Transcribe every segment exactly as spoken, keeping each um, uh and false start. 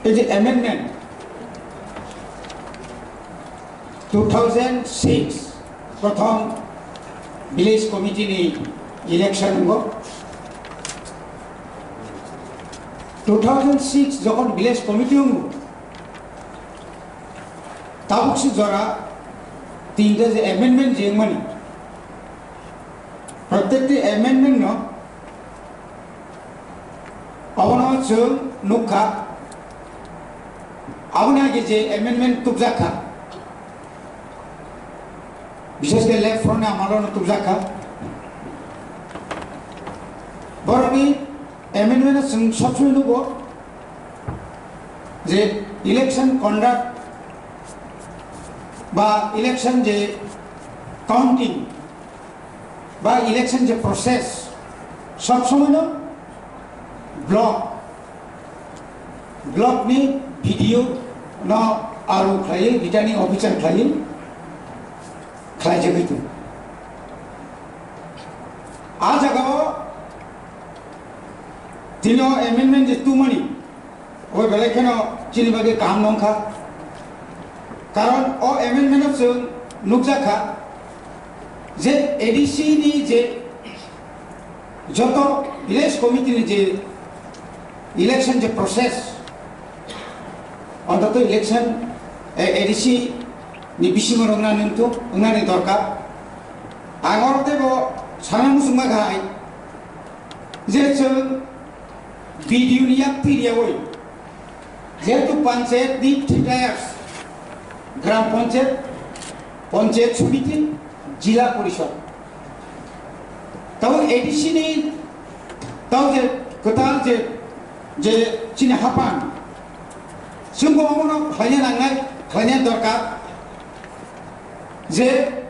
Ei je amendment, two thousand six prothom village committee ni election wngo. Two thousand six jokhon village committee wngo, tabuk si jora tinta je amendment je wngmani, prottekti amendment no abono chwng nukha, aboni age je amendment tubjak kha, bishes khe left front ni amalo no tubjak kha, borokni amendment no chwng sob somoi nugo je election conduct ba election je counting ba election je process sob somoi no block, block ni B D O no R O khlaiwi, returning officer khlaiwi khlaijagwi tongo. A jagao tini o amendment je tubumani, o belai kheno chini bagwi kaham wngkha. Karon o amendment o chwng nukjakha je A D C ni je joto village committee ni je election je process, ontoto election, eh, A D C ni bisingo wngnani wngthung, wngnani dorkar. Ang oro teibo sana muchungma khai je chwng B D O ni yak twi riyaui, jehetu panchayat ni three tiers, gram panchayat, panchayat samiti, jila porishod. Tabo A D C ni tabo je kwtal je, je chini hapan, chwngbo omono khlaina nangnai, khlaina dorkar je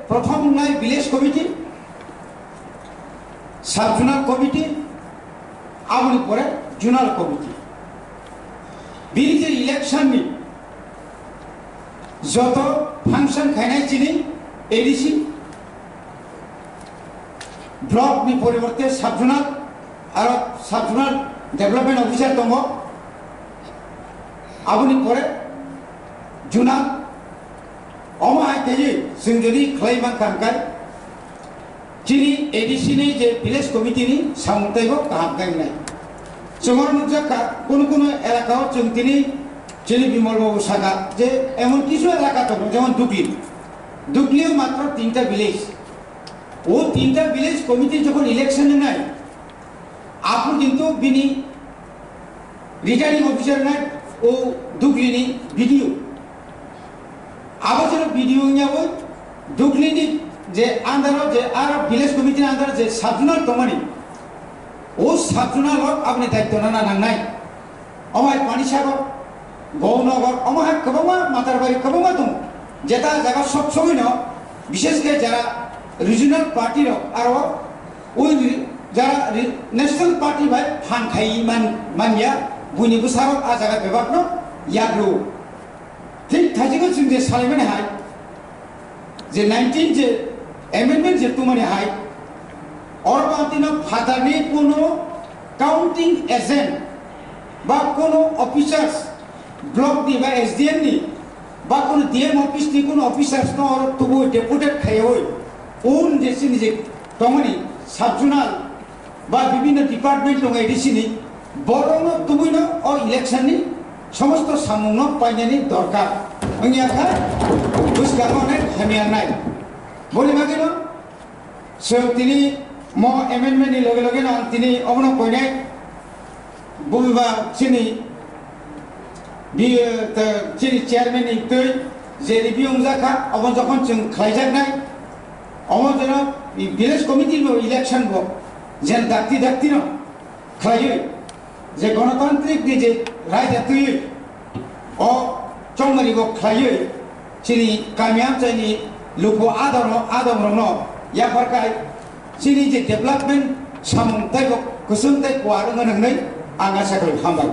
prothom wngnai village committee, sub-zonal committee, aboni pore zonal committee. Bini je election ni joto function khainai chini A D C, block ni poriborte sub-zonal, aro sub-zonal development officer tongo, aboni pore zonal. Omo hai khe chwng jodi khlai mankha hwnkhe, chini A D C ni je village committee ni samung teibo kaham khe wngnai. Chwng oro nukjakha, kunu kunu elaka o chwng tini chini Bimal babu sakha je emon kisu elaka tongo, jemon Dukli. Dukli o matro tinta village. O tinta village committee jokhon election wngnai, aphuru kintu bini returning officer nai o Dukli ni B D O. Abo jeno B D O wngya bo Dukli ni je under o je aro village committee ni under o je sub-zonal tongmani, o sub-zonal o aboni daityo nana nangnai. Omo hai Panisagar, Gaonnogor, omo hai kwbangma Matarbari kwbangma tongo. Jeta jaga sob somoi no, bishesh khe jara regional party rok aro ui ri-, jara ri-, national party bai phan khai man, manya, buini bwsarok a jaga bebak no yagru. Thik thaichikgo chwng je salaimani hai, je nineteen je amendment je tubumani hai, oro bo tino phatarni kuno counting agent ba kuno officers, block ni ba S D M ni ba kuno D M office ni kuno officers no oro tubu deputed khaiwi un je chini je tongmani sub-zonal ba bibhinno department tongo A D C ni, borokno tubuino o election ni somosto samungno painani dorkar wngya kha, bwskango onek hamya nai. Boni bagwino chwng tini mo amendment ni loge loge no ang tini obono koinai, bumiba chini bi-, te-, chini chairman ni twi je review wngjak kha, obo jokhon chwng khlaijaknai, omo jeno village committee bo election bo jen dakti dakti no khlaiwi, je gonotantrik ni je raida twiwi, o chongmani bo khlaiwi, chini kami amchaini luku adorno, adongrokno yapharkhai, chini je development samung teibo kwchwng tei kuar wngwi nwngnai ang asa khlai hambai.